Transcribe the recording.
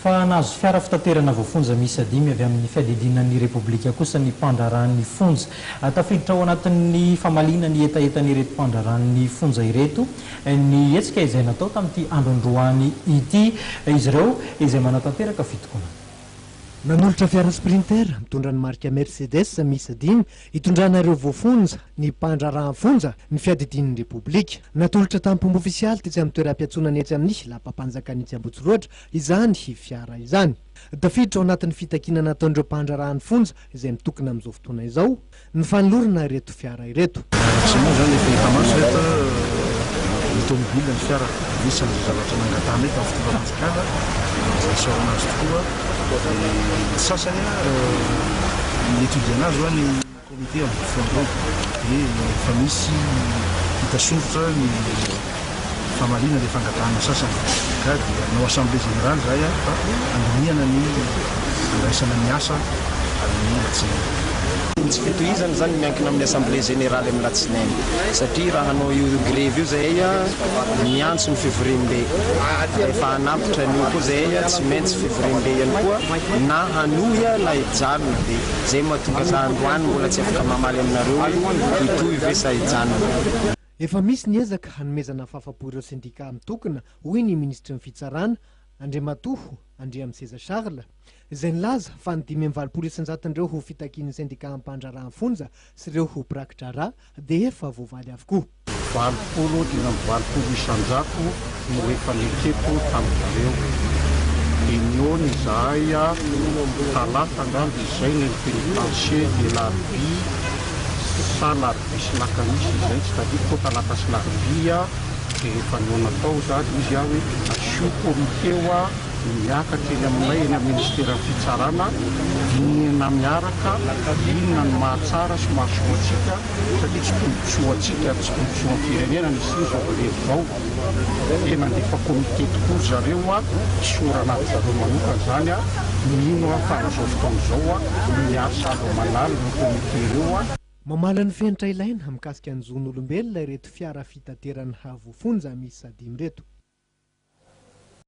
Fa nahazo fiara fitaterana voafonja miisa dimy avy amin'ny fiadidiana ny Repoblika kosa ny mpandraharahan'ny fonja. Tafiditra ao anatin'ny famaliana ny hetahetan'ireto mpandraharahan'ny fonja ireto ny hetsika izay natao tamin'ity andro androany ity izy ireo izay manatanteraka fitokonana. Nanolotra fiara Sprinter mitondra ny marika Mercedes miisa dimy hitondrana ireo voafonja ny mpandraharahan'ny fonja ny fiadidian'ny Repoblika. Natolotra tamim-pomba ofisialy tetsy amin'ny toeram-piantsonana etsy amin'ny lapam-panjakana etsy Ambohitsiroatra izany fiara izany. Tafiditra ao anatin'ny fitakiana nataon'ireo mpandraharahan'ny fonja izay mitokona amin'izao fotoana izao ny fanolorana ireto fiara ireto. Tsy moa izany efa hita maso ireto ny tomobile ny fiara anisan'ny zavatra nangatahanay tamin'ny fitondram-panjakana dia isaorana azy tokoa dia ny sasany ny étudier anazy hoa ny Comité amin'ny fotoana dia efa misy hita soritra ny famaliana ilay fangatahana sasany ka dia hanao assemblée générale izahay fa handinihana ny handraisana ny asa amin'ny latsinainy. Ny tsy fitohizana izany miankina amin'ny assemblée générale amin'ny latsinainy satria raha hanao io grevy io izahay miantso ny fivoriambe rehefa hanapitra an'io koa izahay tsy maintsy fivoriambe ihany koa na hanohy na hijanona dia Zay mahatonga za androany mbola tsy afaka mamaly aminareo hoe hitohy ve sa hijanona. Efa misy ny ezaka hanomezana fahafapo ireo sendikà mitokona, hoy ny minisitry ny Fitsarana, Andriamatoa Andriamiseza Charles, izay nilaza fa ny 85 isan-jaton'ireo ho fitakian'ny sendikà mpandraharaha fonja sy ireo ho mpiraki-draharaha dia efa voavaly avokoa. 80, 85% no efa nekeko tamin-dry zareo. Dia nihaona izahay talata angamba izay ny any pénitencier dia larobia sa larobia sy lakamisy izay tsy tadidiko, talata sy larobia dia efa nihaona tao za dia hoy izy aho hoe asio comité hoa miakatra eny aminay eny amin'ny ministeran'ny fitsarana dinihina miaraka inona no mahatsara sy mahasoa antsika satria tsy tombotsoantsika ary tsy tombotsoan'ny firenena ny hisian'izao grevy izao dia nandefa comité tokoa ry zareo a, isaorana an-dry zareo manokana izany a, mino aho fa amin'izao fotoana izao a, miasa andro aman'alina ireo comité ireo a. Mamaly ny fenitra ilaina mikasika ny zon'olombelona ireto fiara fitaterana voafonja miisa dimy ireto.